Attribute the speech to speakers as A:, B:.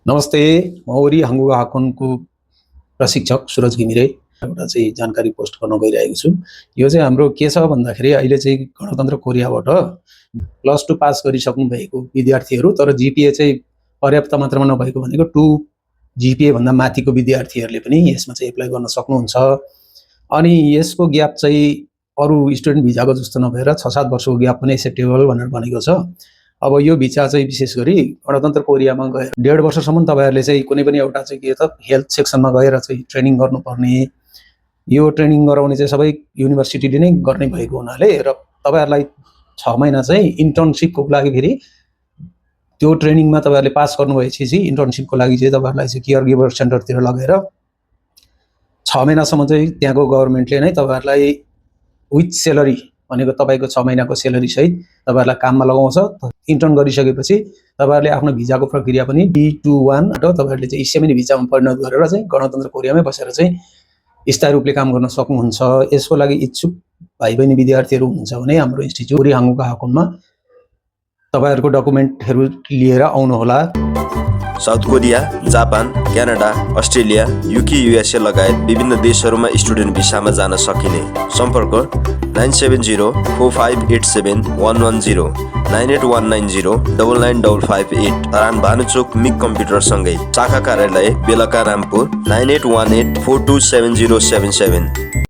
A: नमस्ते, मौरी हाङ्गु हाकुनको प्रशिक्षक सुरज घिमिरे एउटा चाहिँ जानकारी पोस्ट गर्न गइरहेको छु। यो चाहिँ हाम्रो के छ भन्दाखेरि अहिले चाहिँ गणतन्त्र कोरियाबाट +2 पास गरिसक्नु भएको विद्यार्थीहरू तर जिपिए चाहिँ पर्याप्त मात्रामा नभएको भनेको 2 जिपिए भन्दा माथिको विद्यार्थीहरूले पनि यसमा चाहिँ एप्लाई गर्न सक्नुहुन्छ। अनि यसको ग्याप चाहिँ अरू स्टुडेन्ट भिजाको जस्तो नभएर 6-7 वर्षको ग्याप पनि एक्सेप्टेबल भनेर भनेको छ। अब यो भिसा चाहिँ विशेष गरी गणतन्त्र कोरियामा गएर 1.5 वर्षसम्म तपाईहरुले चाहिँ कुनै पनि एउटा चाहिँ के त हेल्थ सेक्सनमा गएर चाहिँ ट्रेनिङ गर्नुपर्ने। यो ट्रेनिङ गराउने चाहिँ सबै युनिभर्सिटीले नै गर्ने भएको हुनाले र तपाईहरुलाई 6 महिना चाहिँ इन्टर्नशिपको लागि फेरि त्यो ट्रेनिङमा तपाईहरुले पास गर्नुभएपछि चाहिँ इन्टर्नशिपको लागि चाहिँ तपाईहरुलाई चाहिँ केयर गिभर सेन्टरतिर लगेर 6 महिनासम्म चाहिँ त्यहाँको गभर्नमेन्टले नै तपाईहरुलाई विथ सेलरी भनेको तपाईको 6 महिनाको सेलरी सहित तपाईहरुलाई काममा लगाउँछ। इन्टर्न गरिसकेपछि तपाईहरुले आफ्नो भिजाको प्रक्रिया पनि B21 बाट तपाईहरुले चाहिँ सेमिनी भिजामा परिणत गरेर चाहिँ गणतन्त्र कोरियामै बसेर चाहिँ स्थायी रूपले काम गर्न सक्नुहुन्छ। यसको लागि इच्छुक भाइ बहिनी विद्यार्थीहरू हुनुहुन्छ भने हाम्रो इन्स्टिट्युट मौरी हाङ्गु हाकुनमा तपाईहरुको डकुमेन्टहरू लिएर आउनु होला।
B: South Korea, Japan, Canada, Australia, UK, USA लगायत विभिन्न देशहरूमा स्टुडेन्ट भिसामा जान सकिने। सम्पर्क 9704587110 9819099558 तरान भानुचोक मिक कम्प्युटर सँगै शाखा कार्यालय बेलका रामपुर 9818427077।